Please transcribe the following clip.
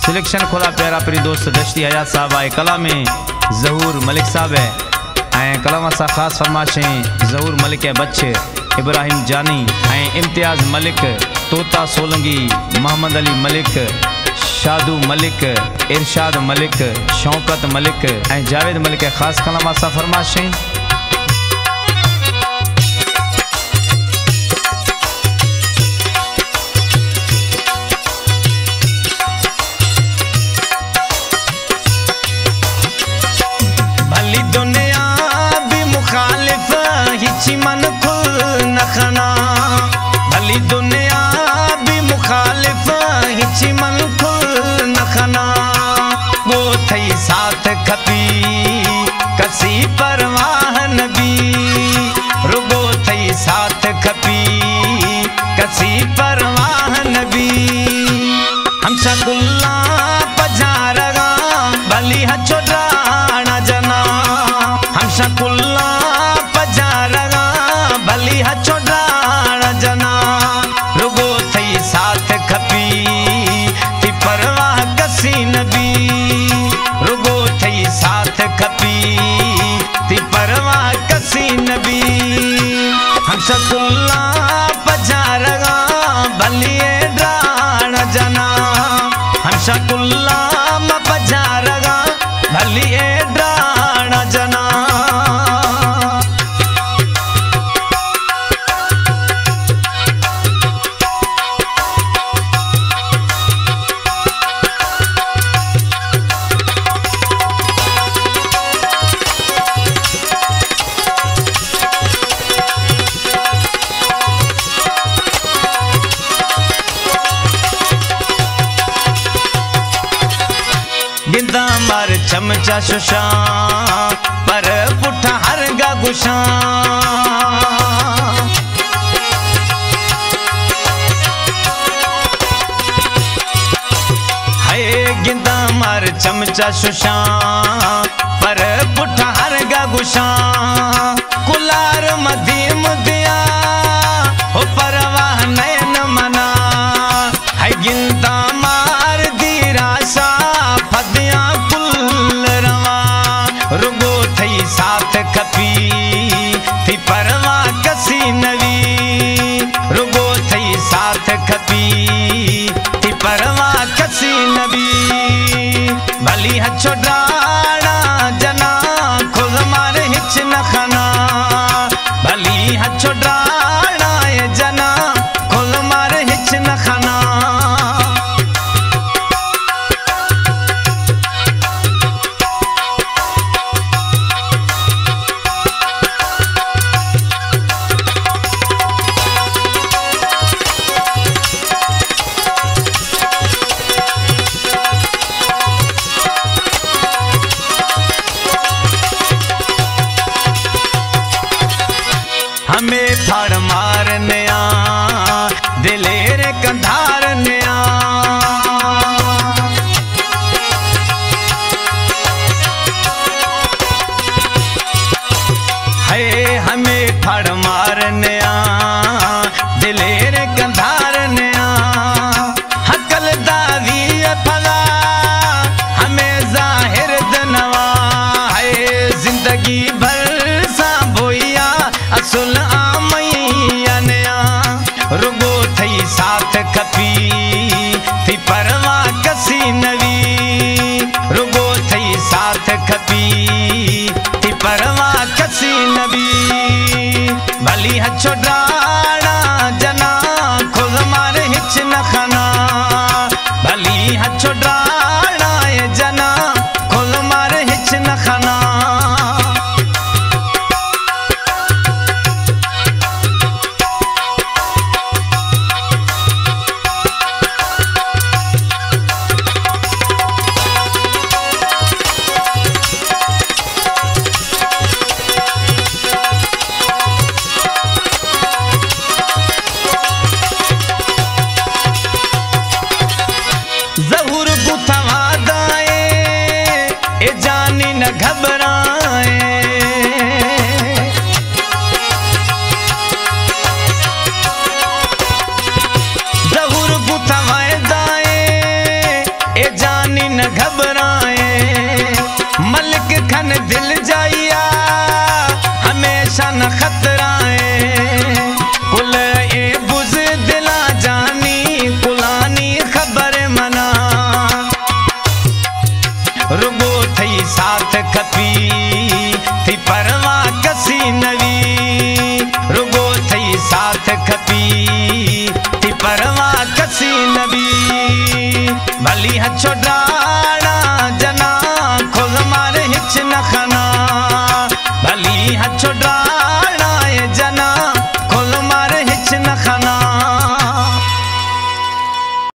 سلیکشن کھلا پیارا پری دوست دشتی حیات صاحب آئے، کلام ظہور ملک صاحب ہے، ایں کلام سا خاص فرمائشیں ظہور ملک ہے، بچے ابراہیم جانی، ایں امتیاز ملک، طوطا سولنگی، محمد علی ملک، شادو ملک، ارشاد ملک، شوکت ملک، ایں جاوید ملک ہے، خاص کلام سا فرمائشیں۔ بھلی دنیا بھی مخالف، ہچی من کھل نہ کھنا۔ بھلی دنیا بھی مخالف، ہچی من کھل نہ کھنا۔ گو تھئی ساتھ کھپی، کسی پرواہ نبی۔ رگو تھئی ساتھ کھپی، کسی پرواہ نبی۔ ہمشہ کلاں پجارگاں، بھلی ہچو ڈرانا جنا۔ ہمشہ کلاں پجارگاں، بھلی ہچو ڈرانا جنا۔ رگو تھئی ساتھ کھپی، تھی پرواہ کسی نبی۔ رگو تھئی ساتھ کھپی، تھی پرواہ کسی نبی۔ ہمشہ کلاں پجارگاں، بھلی اے ڈرانا جنا۔ ہمشہ کلاں پجارگاں، بھلی اے ڈرانا جنا۔ گنداں مار چمچا ششاں، پر پٹھا ہر گا گشاں۔ ہائے گنداں مار چمچا ششاں، پر پٹھا ہر گا گشاں۔ کلار مدیم دیا، ہو پرواہ نین منا۔ ہائے گنداں